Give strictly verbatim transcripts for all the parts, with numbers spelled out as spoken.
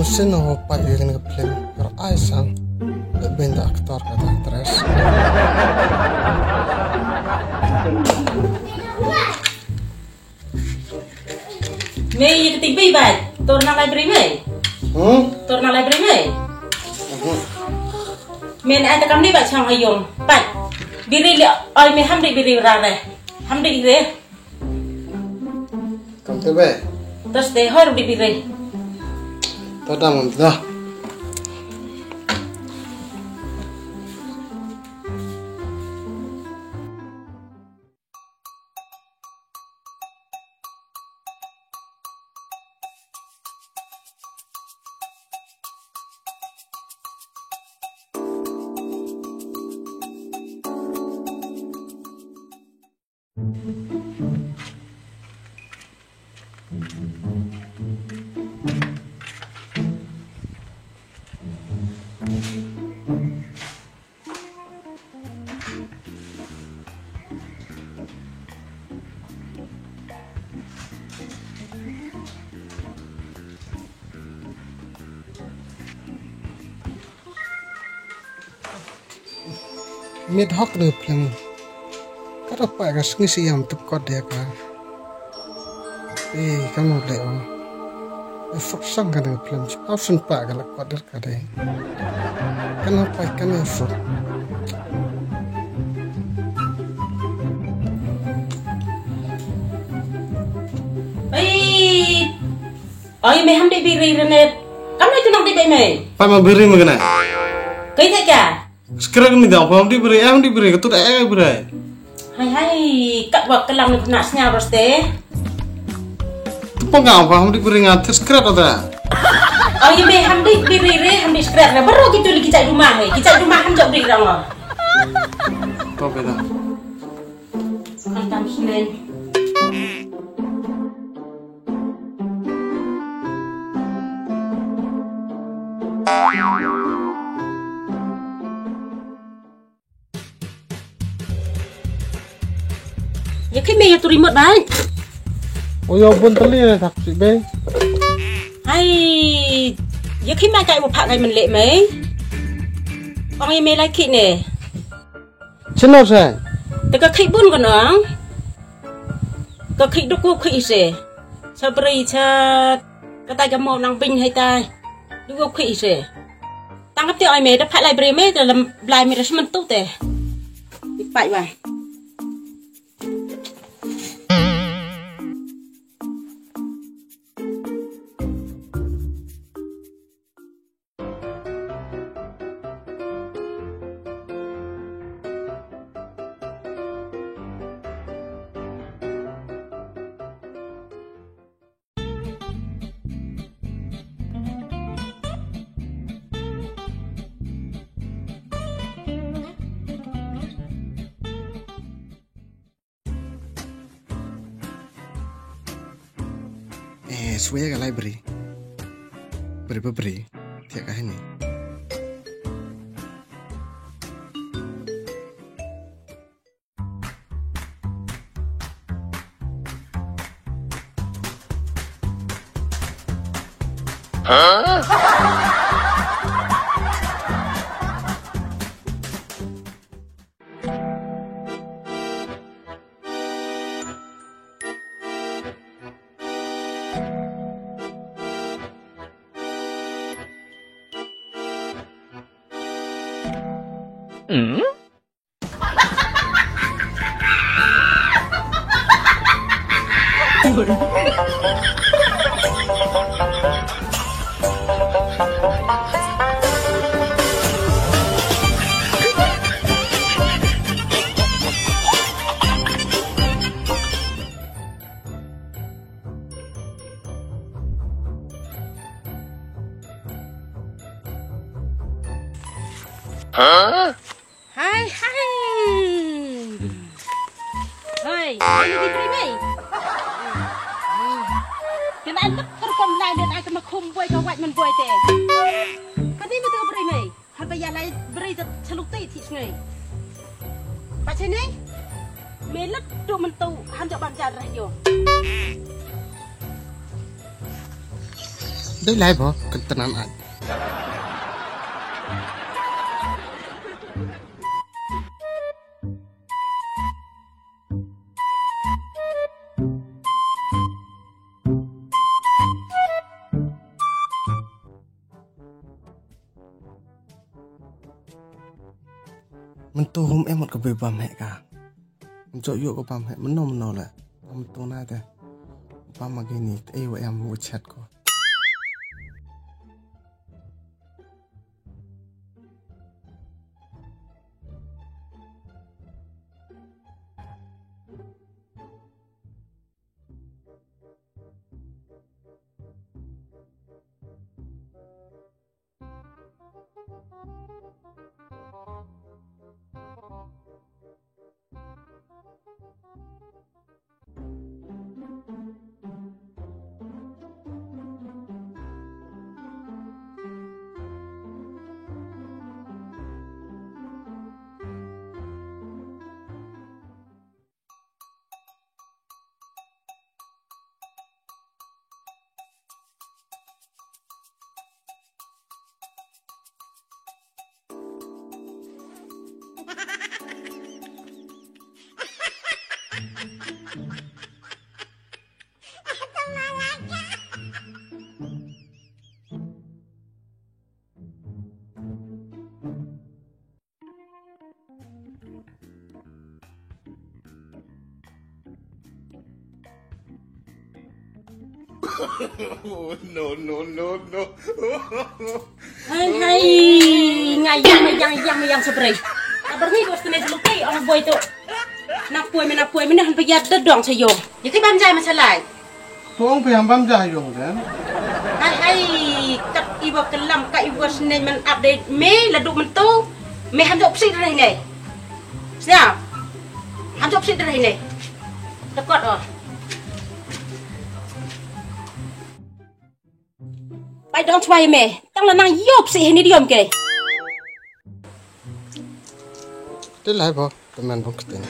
Sien ho pat ïa kane ka film, kar ai sang. Da beiñ da actor ka da actress. Mei, ïa ka T V bad. Tur na library mei. Hmm? Tur na library mei. Hmm. Mei, ai ta kam ni bad chang ayong. Bad. Biri li, ai mei ham di biri rare. Ham di re. Kam te be. Terus deh hor di biri. Tada mun dah. Mit hok de phleng. Ka da pa ka sngi si yam tup kot de ka. Eh, ka mo le o. E fuk sang ka de phleng. Chipau sun pa ka la kot de ka de. Ka na pa ka na fuk. Ai. Ai, mei ham di biri re ne. Kam na tu nang di be mei. Pa ma biri ma ka na. Kai te ka. Skret mi dang pam di bri, em di bri, ka tut em bri. Hai hai, kat wa kelang ni kena snya roste. Tu pang ka pam di bri ngan tis skret ada. Oh, ye be ham di bri re, ham di skret re. Baru gitu lagi cak rumah he. Cak rumah ham jok di rang. Apa beda? Kan tam sini. Ïa khie mei ïa tu remote bai. O ïa bun tali ne thak si bei. Hai. Ïa khie mei kai u phak kai men leh mei. Ong ïa mei lai khie ne. Chino se. Te ka khie bun ka nong. Ka khie duk u khie se. Sa brei sa. Ka tai ka mo nang bing hai tai. Duk u khie se. Tang ka te oi me da pha lai brei me da lam blai me da semen tu te. Di pai wa. Eh, swaya ka library. Bri ba bri. Tiak ka hani. Huh? Huh? Hai hai. Hoi, ini di bri mei. Te na an tak ter kom lai den ai ka ma khum boi ka wait man boi te. Kani ma te ka bri mei. Hal ba ya lai bri te chaluk te thi sngai. Ba chene. Me lat tu man tu han jok ban jar rah yo. Te lai bo, kyntenan ai. Mynta hum em mut ka bei bam heh ka. Jok yok ka bam heh mynno mynno le. Mynta na te. Bam ma kini te ei wa em wa chat ko. No, no, no, no. Hai, hai. Nga yang, nga yang, nga yang sebrei. Kabar ni bos tene selukai, ong boy tu. Nak poi, mena poi, mena han pejat dedong sayo. Jadi bam jai masalai. Tuong phi ham bam jah yong den. Hai hai, kat iwa kelam, kat iwa sneng man update me la duk mentu. Me ham jok psi dere ne. Snya. Ham jok psi dere ne. Tekot oh. Pai dong chwai me. Tang la nang yop psi hini diom ke. Te lai bo, te men bo kten.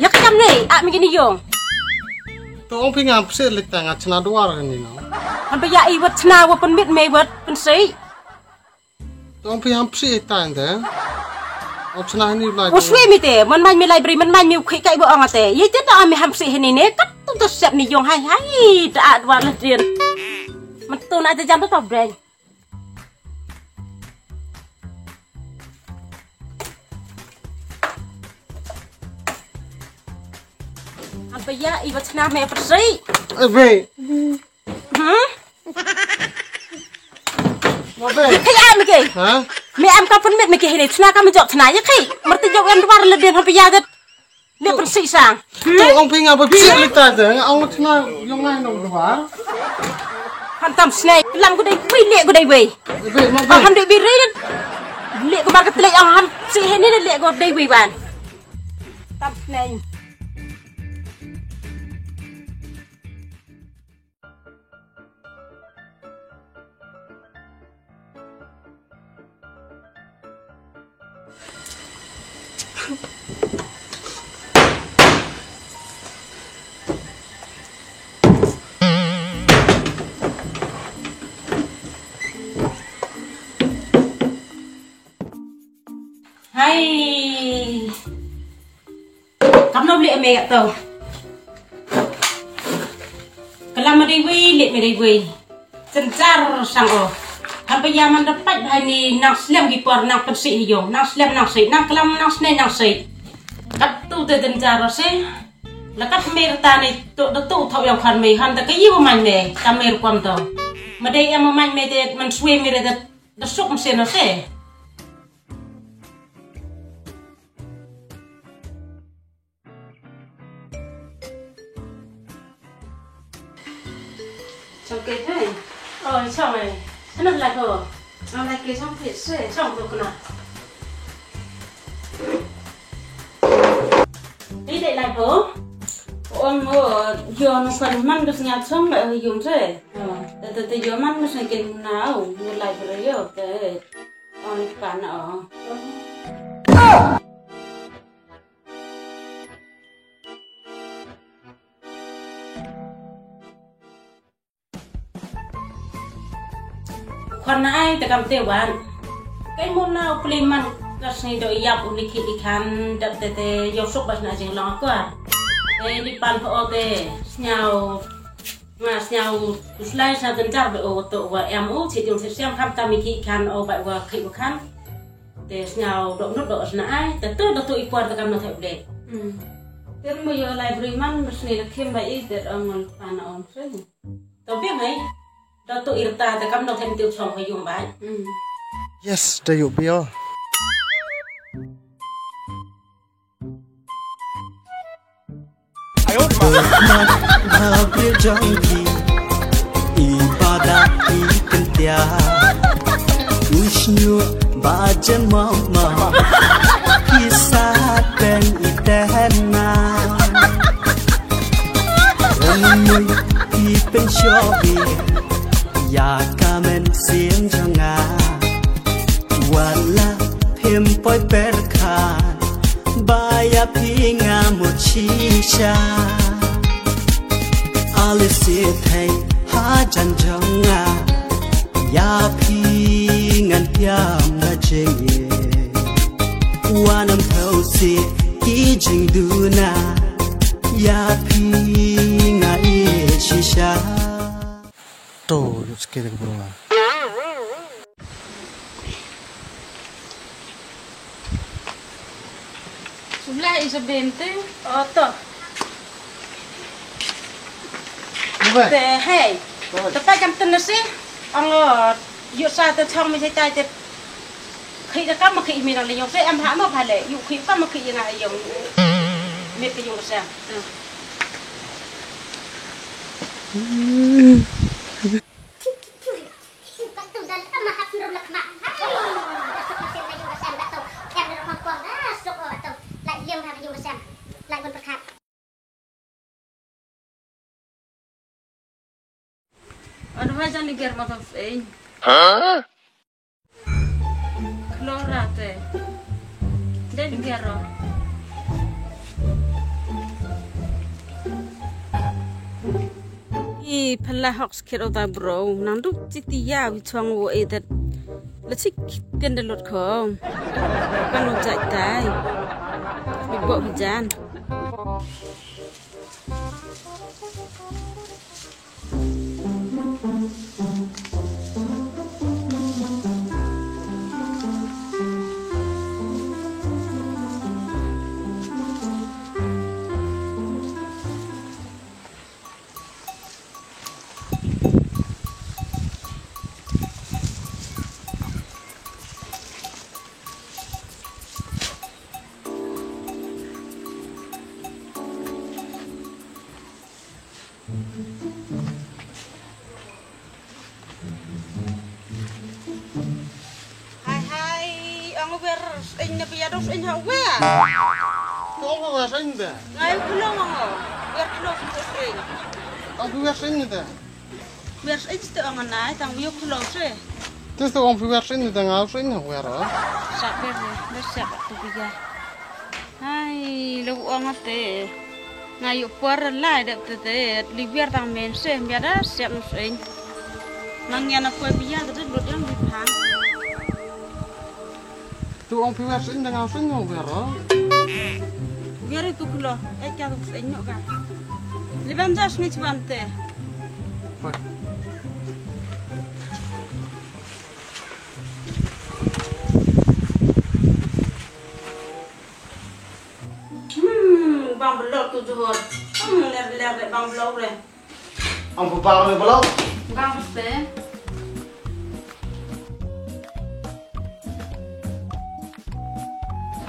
Ïa ka kam ne, ah, mi kini yong. To ong phi ngam psi lita nga chna duar kan ni no. Han ba ïa i wat chna wa pynmit me wat pynsi. To ong phi ham psi ita ente. Ong chna ni lai. U swi mi te, man mai mi library, man mai mi u khi kai bo ong ate. Ye te ta mi ham psi hini ne, kat tu tu sep ni yong hai hai, ta duar le tin. Man tu na te jam tu to breng. Apa ya, iba chna me pyrsi. Eh, be. Hmm? Mo be. Ye khai am ke? Ha? Me am ka pynmit me ke hini, chna ka me jok chna, ye khai. Merti jok en dwar le den hapa ya gat. Le pyrsi sang. To ong phi nga ba phi le ta de, ong chna yong ngai nong dwar. Han tam snai, lam ko dei wei, le ko dei wei. Be, mo be. Ong han dei bi ri. Le ko bar ka tlek ong han si hini le ko dei wei ban. Tam snai. Ai. Kam nop leh me to. Ka lam ma dei wei, leh ma dei wei. Jynjar sang o. Haba ïa man da pait bha ni nang slem ki por nang pynsih ïong, nang slem nang sih, nang klam nang snei nang sih. Katto te jynjar o se. La kat mer ta ni to da to thaw ïong khan me han da ka ïu man me ka mer kwam to. Ma dei em man me de man swe me de da suk mse no se. Chong ke thai. Oh, chong ai. Ano lai ko. Ano lai ke chong ke se. Chong ko kena. Ni dei lai ko. Ong mo yo no kan man dus nya chong lai yung se. Te te yo man dus nya kin na o. Ni lai ko yo te. Ong pan o. Khon na ai te kam te wan. Kai mo na u pli man ka sngi do ïap u likhi likhan dap te te yo suk bas na jing long akor. Te ni pan pho o te sñiaw. Nga sñiaw u slai sa jynjar ba o to wa em u chi tiung se siam kham tam ki khan o ba wa khi wa khan. Te sñiaw dok nut dok sna ai te to dok to i por te kam no thep de. Hmm. Te mo yo library man bas ni la khim ba i te ong ngan pan ong se. To bi ngai dok to irta te kam no thep tiung song ka yung ba. Hmm. Yes, te yu bio. Mat ha bil jong ki i bada i kyntia. U shñiuh ba jen mama ki sa peng i tehna. Ym mut ki pynshoh ïa ka mynsiem jong nga. Wat la phim poi pyrkhat ba ïa phi nga mut shisha. Ale seh thei hajan jong nga ïa phi ngan ïam la jingim. Wan ym thaw seh ki jingduna ïa phi nga ïeit shisha. To, yuk seh te ka brunga. Sumla i sa bente. Oh, to. Te, hey. Te pa kam ten na si. Ang, oh, yuk sa te chong mi sai tai te. Khi da kam khi mi nang le yong se am ha ma pha le. Yuk khi kam khi nga yong. Mi te yong sa. Ano ba jan ni ger ma ka feng. Klora te. Den gero. I pala hok skit o ta bro. Nang duk chiti ya wi chong wo e dat. La chik ken de lot ko. Kan lo jai tai. Bi bo bi jan. Hai hai, ong wer seiñ ne pia dok seiñ ha wer. Ong wer seiñ de. Ngai kulo ong wer kulo seiñ. Ong wer seiñ de. Wer seiñ te ong nai tang wi kulo se. Tis te ong wer seiñ de ngai seiñ ha wer. Sa wer wer sa tu pia. Hai, lo ong ate. Nga yu por lai dep te te, li biar tang men se, biar da siap nus eng. Nang yan a kue biar te te, lut yang di pang. Tu ong phi wer seiñ da nga seiñ ong wer. Wer itu kulo, eh ka tu seiñ no ka. Liban jas ngi chiban te. Hmm, bang belok tu Johor. Hmm, ler ler bang belok le. Ang pupang ni belok. Bang ste.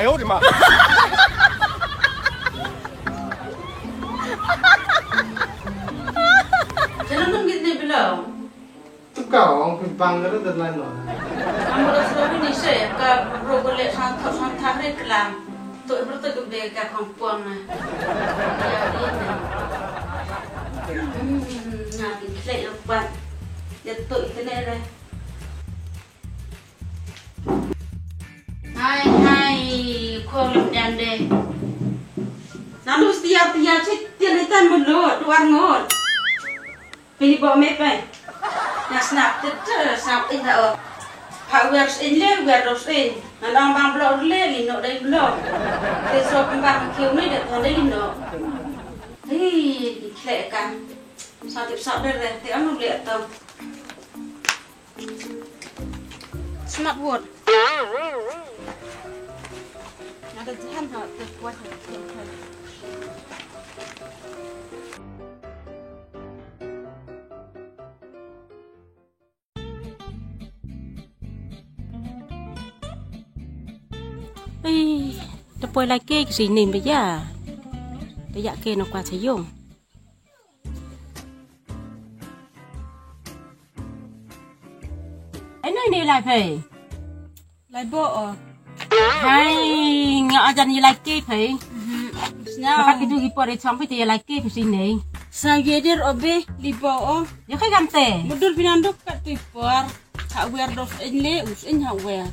Ayo di ma. Jangan nunggu ni belok. Tu ka ong phi bang ka da nai no. Ang bro sro ni se ka bro ko le sang thot sang thah re klam. Tu bro tu ke be ka khong puang na. Ya ni. Hmm, na ki kle yo pat. Ya tu i kene re. Hai hai khong lem dan de. Nanu stia stia chit tian itan mulu duar ngot. Pini bo me pe. Na snap te te snap in da o. Ha wer in le wer dos in. Na dang bang blo le li no dai blo. Te so pembang kiu ni de ton dai li no. Hei, di kle kan. Sa tip sa ber de te anu le to. Smart word. Ada jahan ha te kuat. Ei, da poi lai ke ki sini ba ya. Ba ya ke no kwa sa yung. Ai noi ne lai phei. Lai bo o. Hai, nga ajan ye lai ke phei. Sna. Maka kitu ki por e chong phei te ye lai ke phei sini. Sa ye der o be li bo o. Ye khai kam te. Mudur pinanduk kat tu por. Ha wer dos en le us en ha wer.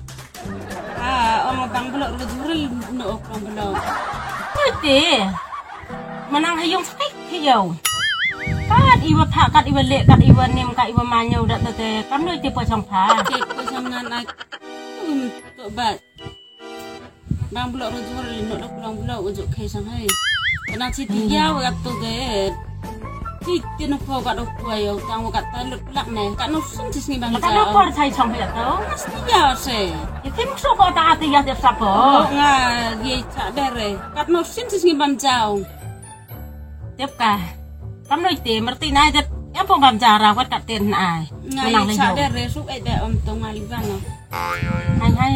Ha ong bang belok ru jurel no ok bang belok. Te. Manang hayung sakit ke yau. Kat iwa pha kat iwa le kat iwa nim kat iwa manyo dak te kam noi te po chong pha. Te po chong nan ai. Tu men to bat. Bang blok ru jor li nok dok bang blok ujuk khe sang hai. Kana chi ti ya wa kat tu de. Chi ti no pho kat dok pua yo tang wa kat ta lut plak ne. Kat no sin chi sngi bang jao. Kat no por chai chong ya to. Mas ti ya se. Ye tim so ko ta ti ya de sa po. Nga ye cha bere. Kat no sin chi sngi bang jao. Tep ka. Kam noi te merti nai det. Em pong bam jara wat kat ten nai. Ngai cha de re suk e de om tong ngali bang. Hai hai.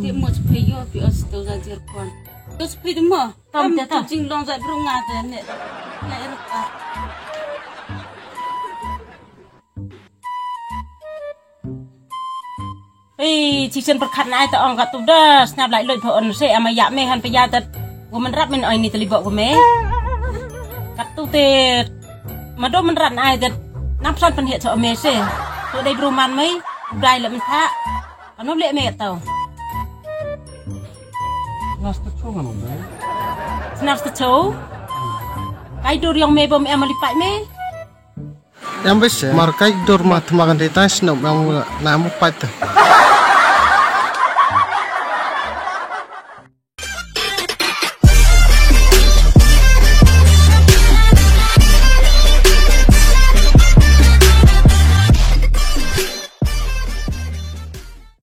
Ti mo spe yo pi os to za jir kon. To spe de mo. Tom te to. Jing long za bru nga de ne. Ne er ka. Ei, chi chen pyrkhat na ai ta ong ka tu da snap lai loi pho on se ama ya me han pya tat. Ko men rap men oi ni tali bok ko me. Ka tu te ma do men rat na ai tat. Nap san pen he cho me se. To dei bru man me. Dai le men tha. Ano le me tau. Nas ta cho ngam me. Nas ta cho. Kai dur yong me bom em ali pai me. Em bese mar kai dur ma thma kan dei tai snom em na mo pat.